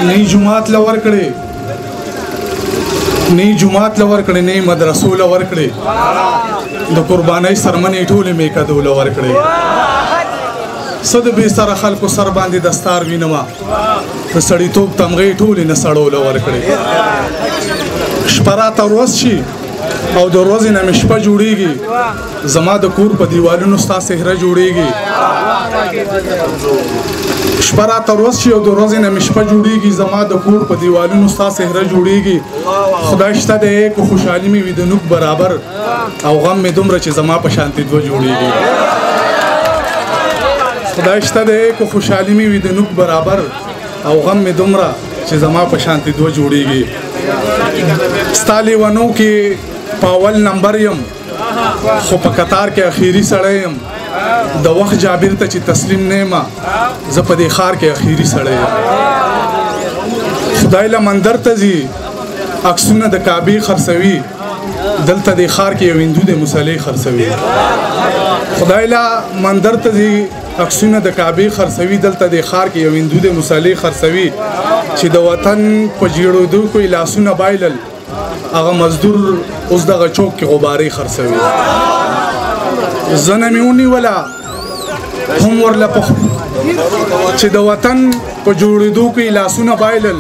نه جماعت لور کړي، نه جماعت لور کړي، نه مدرسو لور کړي، د قربانۍ سرمنې ټولې مې کدو لور کړي. صد به سره خلکو سر باندې دستار وینما، د سړیتوب تمغې ټولې نه سړو لور کړي. شپه راته ورځ شي او د ورځې نه مې شپه جوړیږي، زما د کور په دیوالونو ستا څهره جوړیږي. شپه راته ورځ شي او د ورځې نه مې شپه جوړیږي، زما د کور په دیوالونو ستا څهره جوړیږي. خدای شته دی که خوشحالي مې وي د نوک برابر، او غم مې دومره چې زما په شانتې دوه جوړیږي. خدای شته دی که خوشحالي مې وي د نوک برابر، او غم مې دومره چې زما په شانتې دوه جوړیږي. ستا لیونو کې په اول نمبر یم، خو په قطار کې اخیری سړی یم. د وخت جابر ته چې تسلیم نه یم، زه په دې ښار کې اخیری سړی یم. خدای له مندر ته ځي، عکسونه د کعبې خرڅوي، دلته دې ښار کې یو هندو د مصلې خرڅوي. خدای له مندر ته ځي، عکسونه د کعبې خرڅوي، دلته دې ښار کې یو هندو د مصلې خرڅوي. چې د وطن په جیړېدو کې لاسونه بایلل، هغه مزدور اوس دغه چوک کې غبارې خرڅوي. زنه مې ونیوله هم ورله چې د وطن په جوړېدو کې لاسونه بایلل،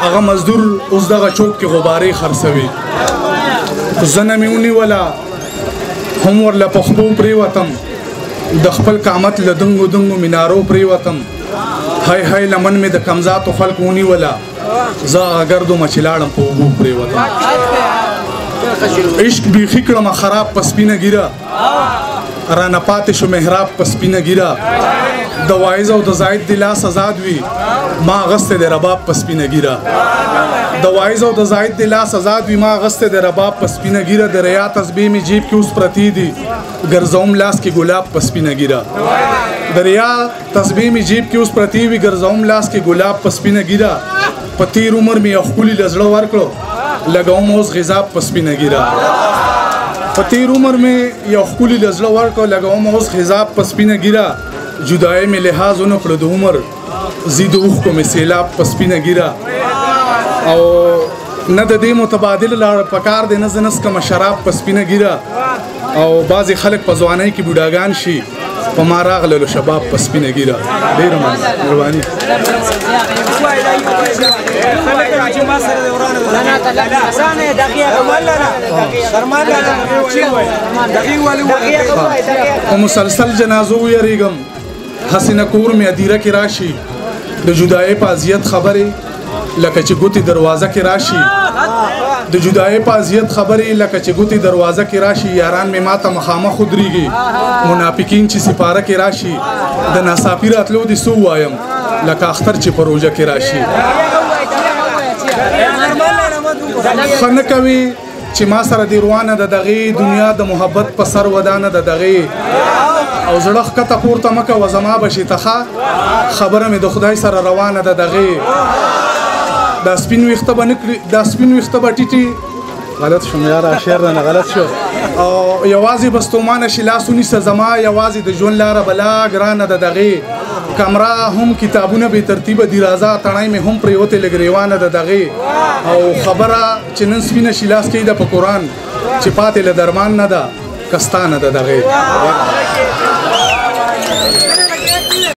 هغه مزدور اوس دغه چوک کې غبارې خرڅوي. زنه مې ونیوله هم ورله په خپو پرېوتم، د خپل قامت له دنګو دنګو منارو پرېوتم. های های لمن مې د کمزاتو خلکو ونیوله، زه هغه ګردو مه چې لاړم په اوبو پرېوتم. عشق بیخي کړمه خراب په سپینه ږیره، رانه پاتې شو محراب په سپینه ږیره. د واعظ او د زاهد د لاس ازاد وي، ما اغوستی دی رباب په سپینه ږیره. د واعظ او د زاهد د لاس ازاد وي، ما اغوستی دی رباب په سپینه ږیره. د ریا تسبیح مې جیب کې اوس پرتې دي، ګرځوم لاس کې ګلاب په سپینه ږیره. د ریا تسبیح مې جیب کې اوس پرتې وي، ګرځوم لاس کې ګلاب په سپینه ږیره. په تېر عمر مې یو ښکلي له زړه ورکړو، لګوم اوس غذاب په سپینه ږیره. په تېر عمر مې یو ښکلي له زړه ورکړو، لګوم اوس غذاب په سپینه ږیره. جدایۍ مې لحاظ ونه کړو د عمر، ځي د اوښکو مې سیلاب په سپینه ږیره. او نه د دې متبادل لار پکار دی، نه زه نه څکمه شراب په سپینه ږیره. او بعضې خلک په ځوانۍ کې بوډاګان شي، په ما راغللو شباب په سپینه ږیره. ډېره مننه، مهرباني. په مسلسل جنازو ویرېږم، هسې نه کور مې ادیره کې راشي، د جدایۍ په اذیت خبرې لکه چې ګوتې دروازه کې راشي. د جدایۍ په اذیت خبرې لکه چې ګوتې دروازه کې راشي. یاران مې ماته مخامخ ودرېږي، منافقین چې سپاره کې راشي. د ناڅاپي راتلو دې څه ووایم، لکه اختر چې په روژه کې راشي. ښه نه کوي چې ما سره دې روانه د دغې دنیا د محبت په سر ودانه د دغې، او زړه ښکته پورته مه کوه زما به شي ته ښه، خبره مې د خدای سره روانه د دغې. دا سپین ویښته به نه کړي، دا سپین ویښته به ټیټي. غلط شوم یاره، شعر رانه غلط شو. او یوازې به ستومانه شي لاس ونیسه زما، یوازې د ژوند لاره به لا ګرانه د دغې. کمره هم کتابونه بې ترتیبه دي، راځه تڼۍ مې هم پرېوتې له ګرېوانه د دغې. او خبره چې نن سپینه شي لاس کېږده په قرآن، چې پاتې له درمان نه ده کستانه د دغې.